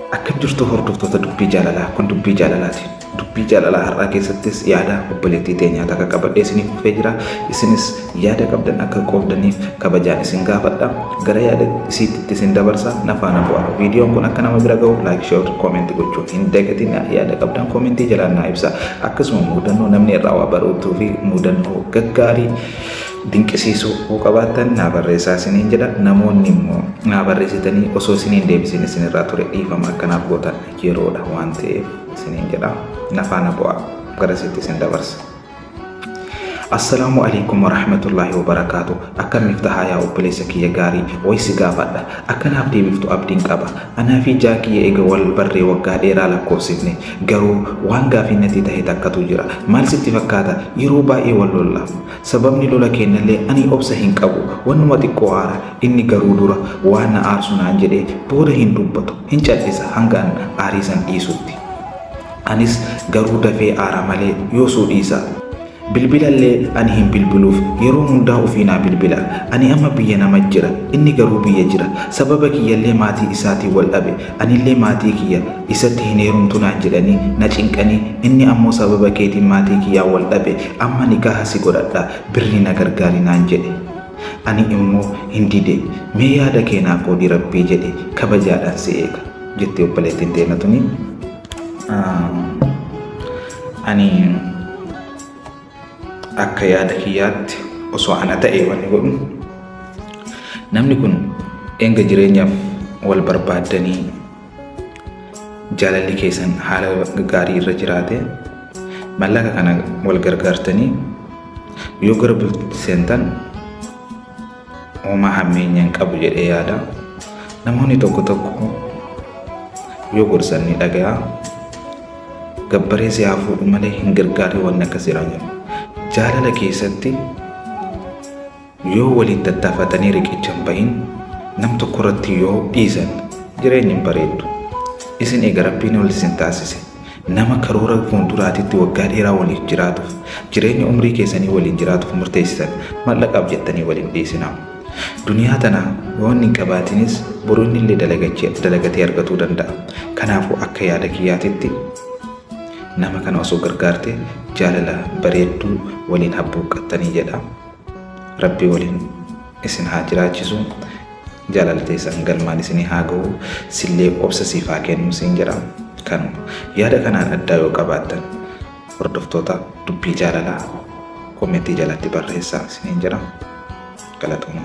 Akkam jirtu hordoftoota dubbii jaalalaa? Kun dubbii jaalalaati. Dubbii jaalalaa har'aa keessattis yaada obboleettii teenyaa takka qabadhee isiniif dhufee jira. Isinis yaada qabdan akka qoodaniif kabajaan isin gaafadha. Gara yaada isiitti isin dabarsa, na faana bu'aa. Viidiyoon kun akka nama bira gahu like, share, comment gochuu hin dagatin. Yaada qabdan koomentii jalaan naa ibsa. Akkasuma mudannoo namni irraa waa baruutuu fi mudannoo gaggaarii dinqisiisuu yoo qabaattan naa barreessaa isiniin jedha. Namoonni immoo naa barreessitanii osoo isiniin deebisin isinirraa ture, dhiifama akkanaaf gootan, yeroodha waan ta'eef isiniin jedha. Na faana bu'aa, garasitti isin dabarsa. Assalaamu alaikum warahmatullaahi wabarakaatu. Akkam Miftahaa yaa obboleessa kiyya gaarii, wayi si gaafadha. Akkanaaf deebiftu abdiin qaba. Anaa fi jaa kiyya ega wal barree waggaa dheeraa lakkoofsifne. Garuu waan gaafii natti tahe takkatu jira. Maal sitti fakkaata? Yeroo baay'ee wal lolla. Sababni lola keennallee ani obsa hin qabu. Wannuma xiqqoo aara. Inni garuu dura waan na aarsu naan jedhee booda hin dubbatu. Hin cal'isa hanga an aarii san dhiisutti. Anis garuu dafee aara malee yoosuu dhiisa. Bilbilallee ani hin bilbiluuf, yeroo hundaa ufii naa bilbila. Ani amma biyya nama jira, inni garuu biyya jira. Sababa kiyyallee maatii isaatiin wal dhabe. Anillee maatii kiyya isatti hin heerumtu naan jedhanii na cinqanii, inni ammoo sababa keetiin maatii kiyyaan wal dhabe, amma nikaha si godhadha, birrii na gargaari naan jedhe. Ani immoo hin dide. Mee yaada kee naa qoodi, Rabbii jedhe, kabajaadhaan si eega. Jetti obboleettiin teenya tuni. Ani akka yaada kiyyaatti, osoo ana ta'e, wanni godhu, namni kun enga jireenyaaf wal barbaaddanii jaalalli keessan haala gaarii irra jiraate, mallaqa kana wal gargaartanii yoo gara bultiitti seentan homaa hammeenya hin qabu jedhee yaada. Namoonni tokko tokko yoo gorsan ni dhaga'a. Gabbaree si haa fuudhu malee hin gargaarre, wanni akkasii jedhu. Jaalala keessatti yoo waliin tattaafatanii riqicha hin bahin, nam tokko irratti yoo dhiisan, jireenyi hin bareeddu. Isin eega Rabbiin ol isin taasise, nama karoora fuulduraatitti waggaa dheeraa waliin jiraatuuf, jireenya umrii keessanii waliin jiraatuuf murteessitan, mallaqaaf jettanii waliin dhiisinaa. Duniyaa tana yoo inni hin qabaatinis, boru inni illee dalagatee argatuu danda'a. Kanaafuu akka yaada kiyyaatitti nama kana osoo gargaarte jaalala bareedduu waliin habbuuqqattanii jedha. Rabbi waliin isin haa jiraachisu. Jaalala teessan galmaan isinii haa ga'u. Sillee obsa siif haa kennu siin jedha. Kanuma. Yaada kanaan addaa yoo qabaattan, hordoftoota dubbii jaalalaa, koomentii jalatti barreessaa isiniin jedha. Galatooma.